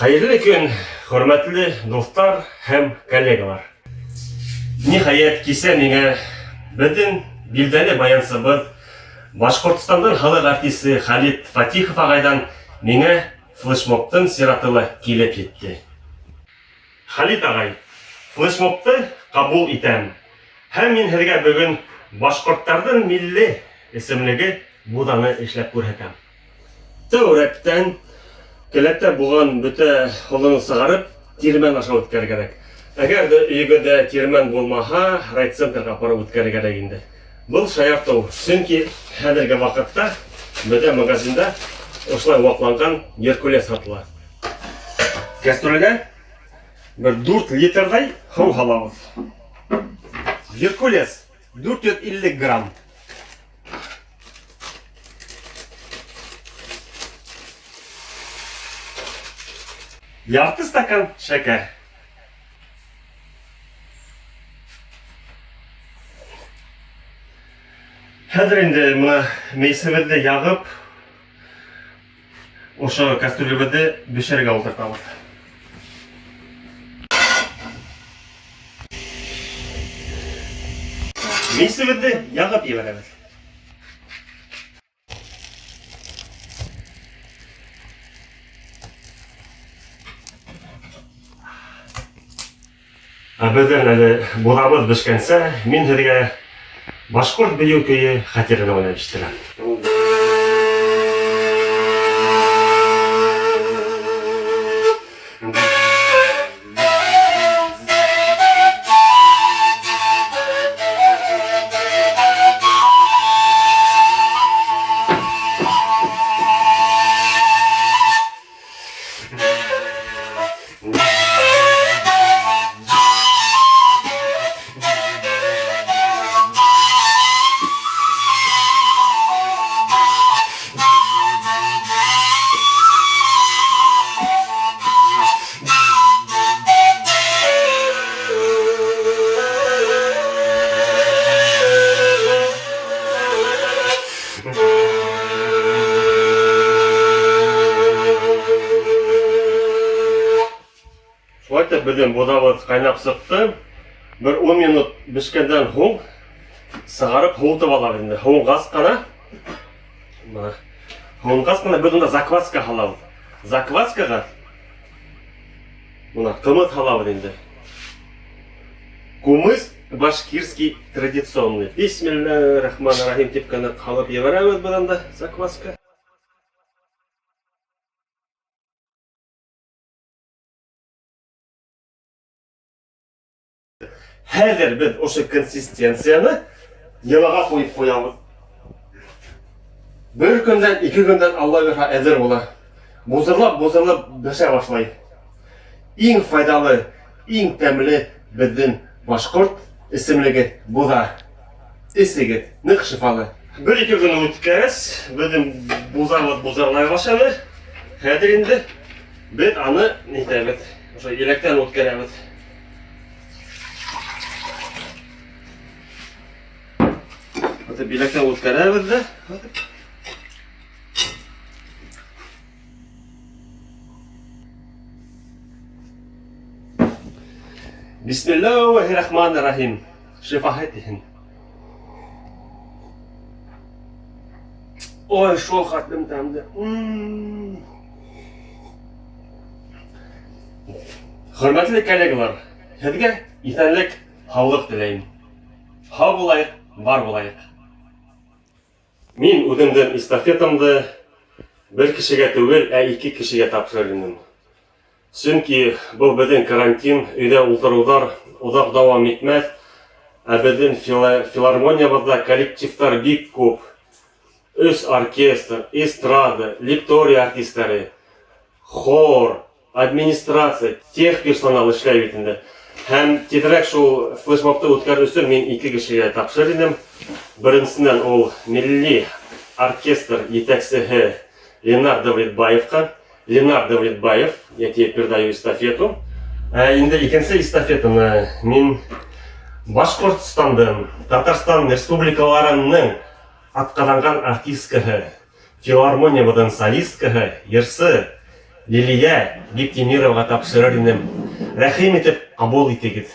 Хәйерле көн, хөрмәтле дуҫтар һәм коллегалар. Ниһаять, кисә миңә беҙҙең билдәле баянсыбыҙ, Башҡортостандың халыҡ артисы Халит Фатихов ағайҙан миңә флешмобтың сираты ла килеп етте. Халит ағай, флешмобты ҡабул итәм. Һәм мин һеҙгә бөгөн башҡорттарҙың милли эсемлеге буҙаны эшләп күрһәтәм. Тәүрәттән келәттә булған бөтә һолоно сығарып, тирмән аша үткәрергә кәрәк. Әгәр ҙә өйөгөҙҙә тирмән булмаһа, райцентрға апарып үткәрергә кәрәк инде. Был шаяртыу, сөнки хәҙерге ваҡытта бөтә магазинда ошолай ваҡланған Геркулес һатыла. Кәстрүлгә бер 4 литрҙай һыу һалабыҙ. Геркулес 450 грамм. Ярты стакан шәкәр. Хәҙер инде мына мейсебеҙҙе яғып, ошо кастрюлебеҙҙе бешерергә ултыртабыҙ. Мейсебеҙҙе яғып ебәрәбеҙ. Ә беҙҙең әле буҙабыҙ бешкәнсә, мин һеҙгә башҡорт бейеү көйө хәтерен уйнап ишеттерәм. Шулай итеп, беҙҙең боҙабыҙ ҡайнап сыҡты. Бер 10 минут бешкәндән һуң сығарып һыуытып алабыҙ инде. Һыуынғас ҡына бына һыуынғас ҡына беҙ унда закваска һалабыҙ. Закваскаға бына ҡымыҙ һалабыҙ инде. Кумыс башкирский традиционный. Бисмилләһи рахман рахим тип кенә һалып ебәрәбеҙ бынан да закваска. Хәҙер беҙ ошо консистенцияны йылыға ҡуйып ҡуябыҙ. Бер көндән, ике көндән Алла бирһә әҙер була. Бузырлап, бузырлап бешә башлай. Иң файҙалы, иң тәмле беҙҙең башҡорт эсемлеге буҙа. Эсегеҙ, ныҡ шифалы. Бер-ике көн үткәс, беҙҙең бузабыҙ бузарлай башланы. Хәҙер инде беҙ аны нитәбеҙ, ошо еләктән үткәрәбеҙ. Аты биләктән үткәрәбеҙ ҙә. Бисмиллахи-рахмани-рахим. Шифаһы тиһен. Ой, шул хәтлем тәмле. Хөрмәтле коллегалар, һеҙгә иҫәнлек, һаулыҡ теләйем. Һау булайыҡ, бар булайыҡ. Мин үҙемдең эстафетамды бер кешегә түгел, ә ике кешегә тапшырыр инем. Сөнки был беҙҙең карантин, өйҙә ултырыуҙар оҙаҡ дауам итмәҫ, ә беҙҙең филармониябыҙҙа коллективтар бик күп. Өс оркестр, эстрада, лекторий артистары, хор, администрация, техперсонал эшләй бит инде. Һәм тиҙерәк шул флешмобты үткәрер өсөн мин ике кешегә тапшырыр инем. Беренсенән ул милли оркестр етәксеһе Ленар Давлетбаевка. Ленар Давлетбаев, я тебе передаю эстафету. Ә инде икенсе эстафетаны мин Башҡортостандың, Татарстан республикаларының атҡаҙанған артисткаһы, филармониябыҙҙың солисткаһы, йырсы Лилия Биктимироваға тапшырыр инем. Рәхим итеп ҡабул итегеҙ.